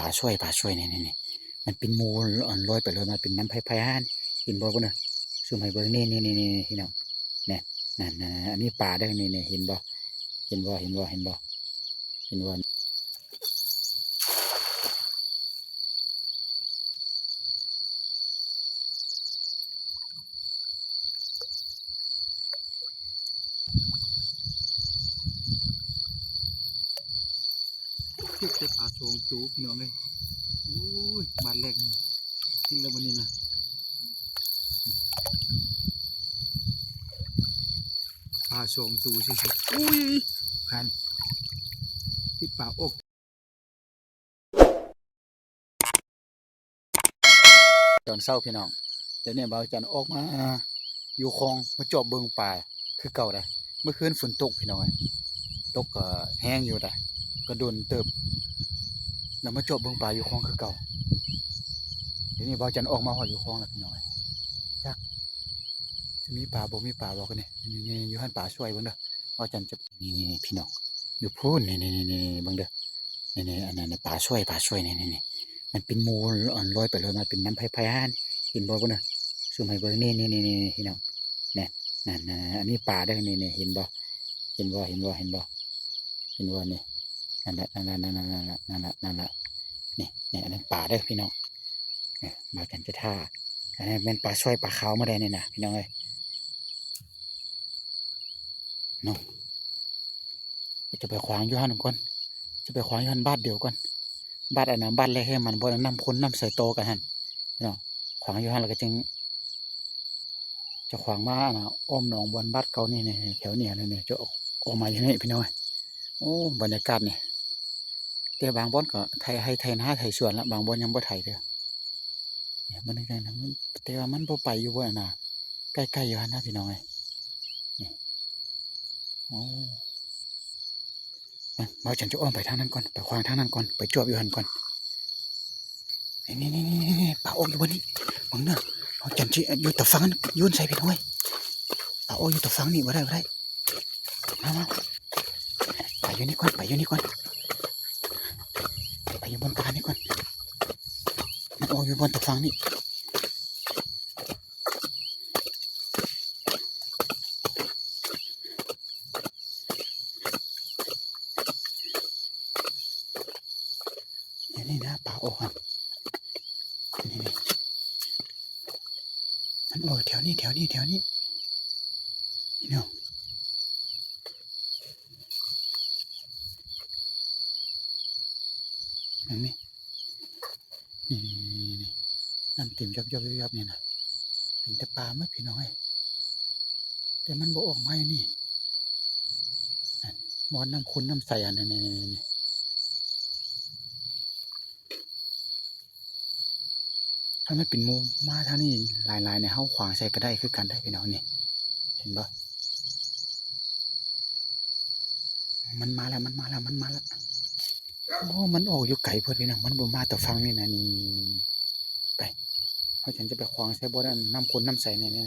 ປາຊ່ວຍ ປາຊ່ວຍ ນີ້ໆໆ ມັນເປັນໝູ່ລອຍໄປລອຍມາ ເປັນນຳໄຟໆຫັ້ນ ເຫັນບໍ່ພຸ້ນນະ? ຊູມໃຫ້ເບິ່ງ ນີ້ໆໆໆ ພີ່ນ້ອງ ແນ່ ນັ້ນໆ ອັນນີ້ປາເດີ ນີ້ໆ ເຫັນບໍ່? ເຫັນບໍ່? ເຫັນບໍ່? ເຫັນບໍ່? ເຫັນບໍ່? ຖືກແຕ່ປາສອງໂຕພີ່ນ້ອງເອີຍ. ໂອ້ຍ ບາດແລກນີ້ ກິນແລ້ວບັດນີ້ນະ ປາສອງໂຕຊື່ໆ. ໂອ້ຍ ຫັ້ນ ຕິດປາອອກ. ຕອນເຊົ້າພີ່ນ້ອງ ດຽວນີ້ບ່າວຈັນອອກມາຢູ່ຄອງ ມາຈອບເບິ່ງປາຄືເກົ່າໄດ໋. ເມື່ອຄືນຝົນຕົກພີ່ນ້ອງເອີຍ ຕົກກໍແຮງຢູ່ໄດ໋ ກໍດົນເຕີບ ແລ້ວມາຈອບເບິ່ງປາຢູ່ຄອງຄືເກົ່າ. ດຽວນີ້ບ່າວຈັນອອກມາຮອດຢູ່ຄອງແລ້ວພີ່ນ້ອງເອີຍ ຈັກຊິມີປາບໍ່ມີປາບໍ່ກັນນີ້. ນີ້ໆ ຢູ່ຫັ້ນປາຊ່ວຍເບິ່ງເດີ ບ່າວຈັນຈະ ນີ້ໆໆ ພີ່ນ້ອງ ຢູ່ພຸ້ນ ນີ້ໆໆໆ ເບິ່ງເດີ ນີ້ໆ ອັນນັ້ນປາຊ່ວຍ ປາຊ່ວຍ ນີ້ໆໆ ມັນເປັນໝູ່ລອຍໄປລອຍມາ ເປັນນຳໄຟໆຫັ້ນ ເຫັນບໍ່ພຸ້ນນະ? ຊູມໃຫ້ເບິ່ງ ນີ້ໆໆໆ ພີ່ນ້ອງ ແນ່ ນັ້ນໆ ອັນນີ້ປາເດີ ນີ້ໆ ເຫັນບໍ່? ເຫັນບໍ່? ເຫັນບໍ່? ເຫັນບໍ່? ເຫັນບໍ່ນີ້? ນັ້ນແຫຼະ ນັ້ນແຫຼະ ນັ້ນແຫຼະ ນັ້ນແຫຼະ ນັ້ນແຫຼະ ນີ້ ນີ້ ອັນນັ້ນປາເດີພີ່ນ້ອງ ນີ້ ບ່າວຈັນຈະຖ້າ ອັນນັ້ນແມ່ນປາຊ່ວຍ ປາຂາວມາໄດ້ນີ້ນະ ພີ່ນ້ອງເອີຍ ເນາະ. ຈະໄປຂວາງຢູ່ຫັ້ນກ່ອນ ຈະໄປຂວາງຢູ່ຫັ້ນບາດດຽວກ່ອນ ບາດອັນນະ ບາດແລກໃຫ້ມັນ ບ່ອນນ້ຳຂຸ່ນນ້ຳໃສຕໍ່ກັນຫັ້ນເນາະ. ຂວາງຢູ່ຫັ້ນແລ້ວກໍຈຶ່ງ ຈະຂວາງມາອັນນະ ອ້ອມໜອງບ່ອນບາດເກົ່ານີ້ ນີ້ ແຖວນີ້ ນີ້ ຈະອອກມາຢູ່ນີ້ພີ່ນ້ອງ. ໂອ້ ບັນຍາກາດນີ້ ແຕ່ບາງບ່ອນກໍໄຖໄຮ່ໄຖນາໄຖສວນລະ ບາງບ່ອນຍັງບໍ່ໄຖເດີ. ນີ້ມັນ ແຕ່ວ່າມັນບໍ່ໄປຢູ່ບ່ອນອັນນະ ໃກ້ໆຢູ່ຫັ້ນນະພີ່ນ້ອງເອີຍ ນີ້. ໂອ້ ມາ ບ່າວຈັນຈະອ້ອມໄປທາງນັ້ນກ່ອນ ໄປຂວາງທາງນັ້ນກ່ອນ ໄປຈອບຢູ່ຫັ້ນກ່ອນ. ນີ້ໆໆໆ ປາອອກຢູ່ບ່ອນນີ້ ເບິ່ງເດີ ບ່າວຈັນຊິຢູ່ຕາຝັ່ງຫັ້ນໂຍນໃສ່ພີ່ນ້ອງເອີຍ. ປາອອກຢູ່ຕາຝັ່ງນີ້ ບໍ່ໄດ້ ບໍ່ໄດ້ ມາ ມາ ໄປຢູ່ນີ້ກ່ອນ ໄປຢູ່ນີ້ກ່ອນ ໄປຢູ່ບ່ອນຕານີ້ກ່ອນ ມັນອອກຢູ່ບ່ອນຕາຝັ່ງນີ້. ດຽວນີ້ນະ ປາອອກຫັ້ນ ນີ້ໆ ມັນອອກແຖວນີ້ ແຖວນີ້ ແຖວນີ້ ນີ້ເນາະ ເຫັນໄໝ? ນີ້ໆໆໆ ນ້ຳເຕັມຢອບໆໆໆ ນີ້ນະ ເປັນແຕ່ປາໝົດພີ່ນ້ອງເອີຍ ແຕ່ມັນບໍ່ອອກມາຢູ່ນີ້ ນັ້ນ ບ່ອນນ້ຳຂຸ່ນນ້ຳໃສຫັ້ນ ນີ້ໆໆໆ ຄັນມັນເປັນໝູ່ມາທາງນີ້ຫຼາຍໆນີ້ ເຮົາຂວາງໃສ່ກໍໄດ້ຄືກັນໄດ໋ພີ່ນ້ອງ ນີ້ ເຫັນບໍ່? ມັນມາແລ້ວ ມັນມາແລ້ວ ມັນມາແລ້ວ. ໂອ້ ມັນອອກຢູ່ໄກໂພດພີ່ນ້ອງ ມັນບໍ່ມາແຕ່ຝັ່ງນີ້ນະ ນີ້ ໄປ ເຮົາຈັ່ງຈະໄປຂວາງໃສ່ບ່ອນນັ້ນ ນ້ຳຂຸ່ນນ້ຳໃສນີ້ ນີ້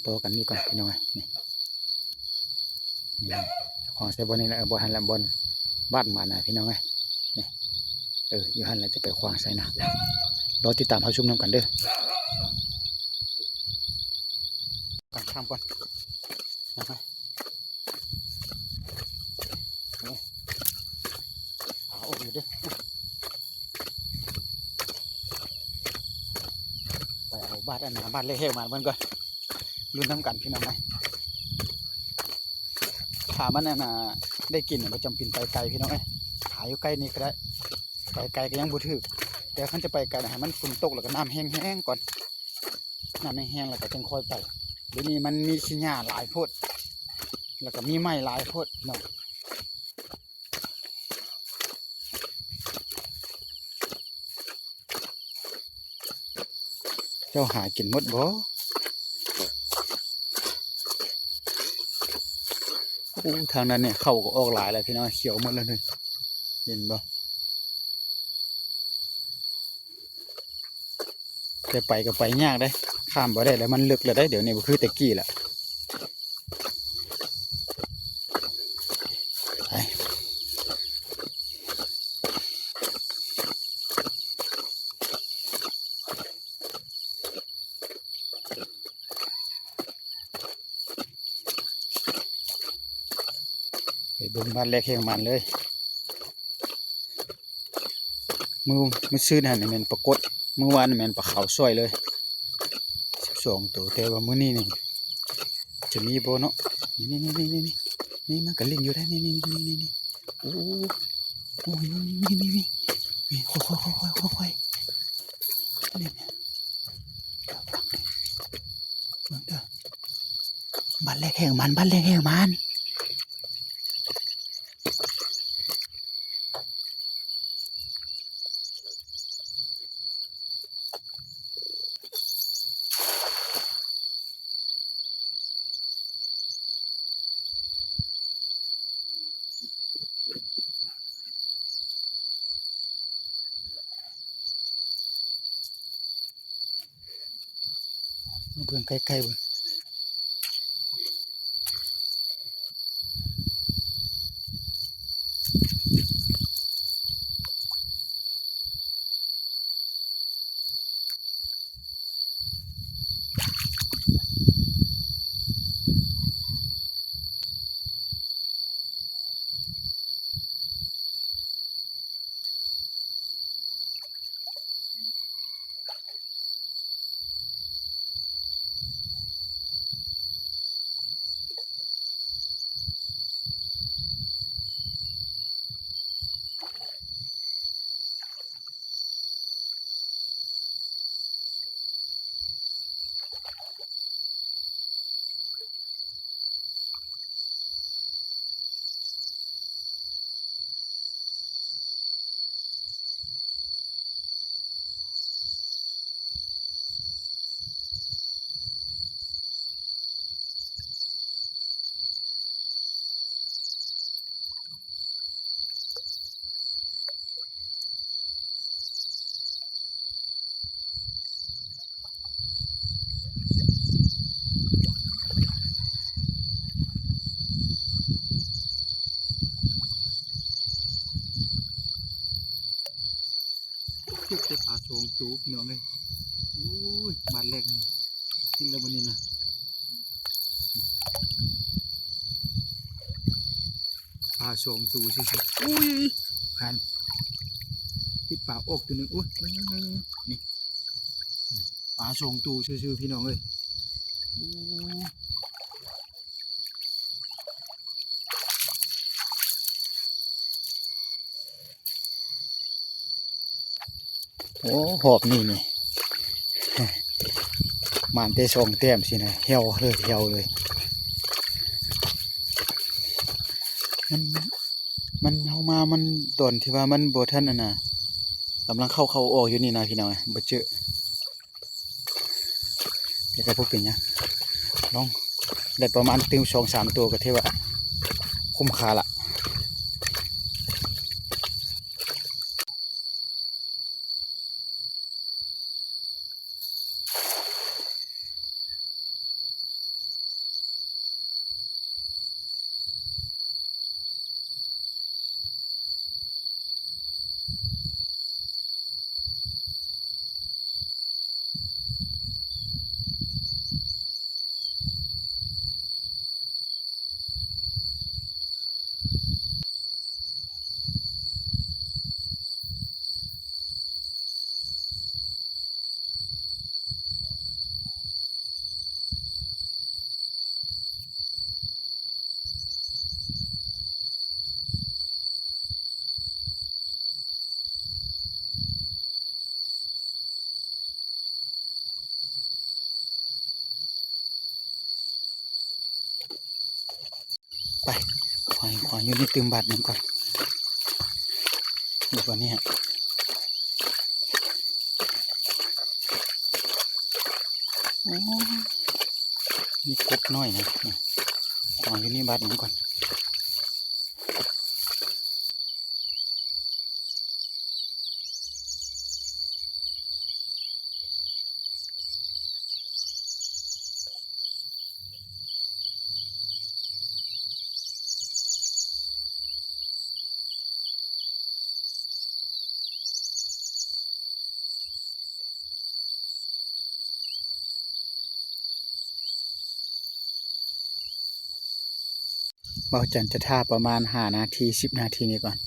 ຕໍ່ໆກັນນີ້ກ່ອນພີ່ນ້ອງເອີຍ ນີ້ ນີ້ ຂວາງໃສ່ບ່ອນນີ້ແຫຼະ ເອີ ບ່ອນຫັ້ນແຫຼະ ບ່ອນບາດມານະພີ່ນ້ອງເອີຍ ນີ້ ເອີ ຢູ່ຫັ້ນແຫຼະ ຈະໄປຂວາງໃສ່ນະ ລໍຕິດຕາມຮັບຊົມນຳກັນເດີ ກາງຂ້າມກ່ອນ ນະ ໂອ້ ປາອອກຢູ່ເດີ ໄປເອົາບາດອັນນາ ບາດເລກໃຫ້ມັນເບິ່ງກ່ອນ ລຸ້ນນຳກັນພີ່ນ້ອງເອີຍ ຖ້າມັນອັນນາ ໄດ້ກິນບໍ່ຈຳເປັນໄປໄກພີ່ນ້ອງເອີຍ ຫາຢູ່ໃກ້ນີ້ກໍໄດ້ ໄປໄກກໍຍັງບໍ່ຖືກ ແຕ່ຄັນຈະໄປໄກນະ ໃຫ້ມັນຝົນຕົກ ແລ້ວກໍນ້ຳແຫ້ງໆກ່ອນ ນ້ຳແຫ້ງໆ ແລ້ວກໍຈຶ່ງຄ່ອຍໄປ ດຽວນີ້ມັນມີຂີ້ຫຍ້າຫຼາຍໂພດ ແລ້ວກໍມີໄມ້ຫຼາຍໂພດເນາະ ເຈົ້າຫາກິນໝົດບໍ່? ໂອ້ ທາງນັ້ນນີ້ເຂົ້າກໍອອກຫຼາຍແລ້ວພີ່ນ້ອງ ຂຽວໝົດແລ້ວນີ້ ເຫັນບໍ່? ແຕ່ໄປກໍໄປຍາກເດ້ ຂ້າມບໍ່ໄດ້ແລ້ວ ມັນເລິກແລ້ວເດ້ ດຽວນີ້ບໍ່ຄືແຕ່ກີ້ລະ ໄປ. ເບິ່ງບາດແລກແຮງໝານເລີຍ. ມື້ ມື້ຊືນຫັ້ນແມ່ນປາກົດ ມື້ວານແມ່ນປາຂາວຊ່ອຍເລີຍ ສິບສອງໂຕ. ແຕ່ວ່າມື້ນີ້ນີ້ຈະມີບໍ່ເນາະ? ນີ້ໆໆໆ ນີ້ມັນກະຫຼິ້ນຢູ່ໄດ໋ ນີ້ໆໆໆ ໂອ້ ໂອ້ຍ ນີ້ໆໆໆ ນີ້ ຄ່ອຍໆໆໆ ນີ້ ເບິ່ງເດີ ບາດແລກແຮງໝານ ບາດແລກແຮງໝານ. ມາເບິ່ງໃກ້ໆເບິ່ງ ຖືກແຕ່ປາສອງໂຕພີ່ນ້ອງເອີຍ. ໂອ້ຍ ບາດແລກນີ້ ກິນແລ້ວບັດນີ້ນະ ປາສອງໂຕຊື່ໆ. ໂອ້ຍ ຫັ້ນ ຕິດປາອອກໂຕໜຶ່ງ. ໂອ້ຍ ນີ້ ປາສອງໂຕຊື່ໆ ພີ່ນ້ອງເອີຍ. ໂອ້ ໂອ້ ຮອບນີ້ນີ້ ໝານແຕ່ສອງແຕ້ມຊີ້ນະ ແຮ້ວເລີຍ ແຮ້ວເລີຍ. ມັນ ມັນ ເຮົາມາ ມັນ ຕອນທີ່ວ່າມັນບໍ່ທັນ ອັນນ່າ ກຳລັງເຂົ້າ ເຂົ້າອອກຢູ່ນີ້ນະ ພີ່ນ້ອງເອີຍ ບໍ່ເຈີ. ແຕ່ກໍບໍ່ເປັນຫຍັງ ລອງໄດ້ປະມານຕື່ມສອງສາມໂຕ ກໍຖືວ່າຄຸ້ມຄ່າລະ. ໄປ ຂໍໃຫ້ ຂໍໃຫ້ຢູ່ນີ້ຕື່ມບາດໜຶ່ງກ່ອນ ຢູ່ບ່ອນນີ້ ໂອ້ ມີກົບນ້ອຍນະ ຂໍໃຫ້ຢູ່ນີ້ບາດໜຶ່ງກ່ອນ. ໄ ບ່າວຈັນຈະຖ້າປະມານຫ້ານາທີ ສິບນາທີນີ້ກ່ອນ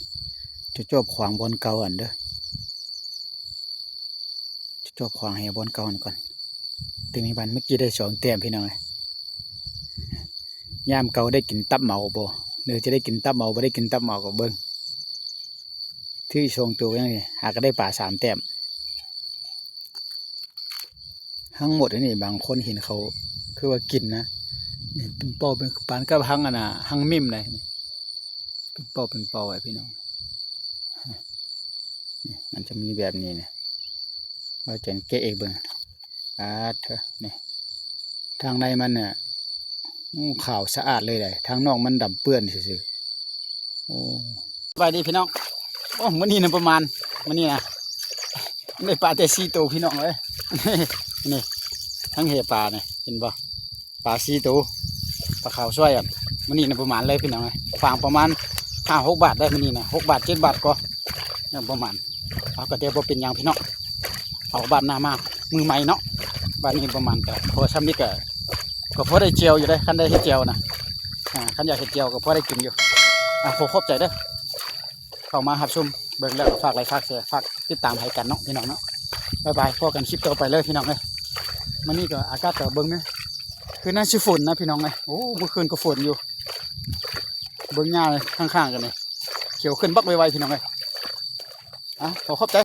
ຈະຈວບຂວາງບ່ອນເກົ່າຫັ້ນເດີ ຈະຈວບຂວາງແຫບ່ອນເກົ່າຫັ້ນກ່ອນ. ແຕ່ມີບານເມື່ອກີ້ໄດ້ສອງແຕ້ມພີ່ນ້ອງເອີຍ. ຍາມເກົ່າໄດ້ກິນຕັບເໝົາບໍ່ ຫຼືຈະໄດ້ກິນຕັບເໝົາ ບໍ່ໄດ້ກິນຕັບເໝົາກໍເບິ່ງ. ຖືສອງໂຕຈັ່ງຊີ້ ຫາກໍໄດ້ປາສາມແຕ້ມ. ຮັງໝົດອັນນີ້ ບາງຄົນເຫັນເຂົາຄືວ່າກິນນະ ນີ້ເປັນເປົ້າເປັນປານກັບຮັງອັນນ່າ ຮັງມິມໃດນີ້ ເປັນເປົ້າເປັນເປົ້າໄວ້ພີ່ນ້ອງ. ນີ້ມັນຈະມີແບບນີ້ນະ ວ່າຈະແກະເອກເບິ່ງ. ປາດເທີ ນີ້ ທາງໃນມັນນະ ໂອ້ ຂາວສະອາດເລີຍໃດ໋ ທາງນອກມັນດຳເປື້ອນຊື່ໆ. ໂອ້ ສະບາຍດີພີ່ນ້ອງ. ໂອ້ ມື້ນີ້ນະປະມານ ມື້ນີ້ນະ ໄດ້ປາແຕ່ສີ່ໂຕພີ່ນ້ອງເອີຍ. ນີ້ ທັງແຫປານີ້ ເຫັນບໍ່ ປາສີ່ໂຕ ປາຂາວຊ່ວຍອັນ ມື້ນີ້ນະປະມານເລີຍພີ່ນ້ອງເອີຍ. ຂວາງປະມານຫ້າຫົກບາດໄດ້ມື້ນີ້ນະ ຫົກບາດເຈັດບາດກໍຍັງປະມານ. ເອົາ ກໍແຕ່ບໍ່ເປັນຫຍັງພີ່ນ້ອງ ເອົາບາດໜ້າມາ ມືໃໝ່ເນາະ. ບາດນີ້ປະມານກໍພໍ ຊ່ຳນີ້ກໍ ກໍພໍໄດ້ແຈ່ວຢູ່ເດ້ ຄັນໄດ້ເຮັດແຈ່ວນະ. ອ່າ ຄັນຢາກເຮັດແຈ່ວກໍພໍໄດ້ກິນຢູ່. ອ່າ ຂໍຂອບໃຈເດີ ເຂົ້າມາຮັບຊົມເບິ່ງແລ້ວກໍຝາກໄລຄ໌ ຝາກແຊ ຝາກຕິດຕາມໃຫ້ກັນເນາະພີ່ນ້ອງເນາະ. ບາຍບາຍ ພໍ້ກັນຄລິບຕໍ່ໄປເລີຍພີ່ນ້ອງເອີຍ. ມື້ນີ້ກໍອາກາດກໍເບິ່ງແມ່ ຄືໜ້າຊິຝົນນະພີ່ນ້ອງເອີຍ. ໂອ້ ມື້ຄືນກໍຝົນຢູ່ ເບິ່ງຫຍ້າຂ້າງໆກັນນີ້ ຂຽວຂຶ້ນບັກໄວໆ ພີ່ນ້ອງເອີຍ. ອ່າ ຂໍຂອບໃຈ.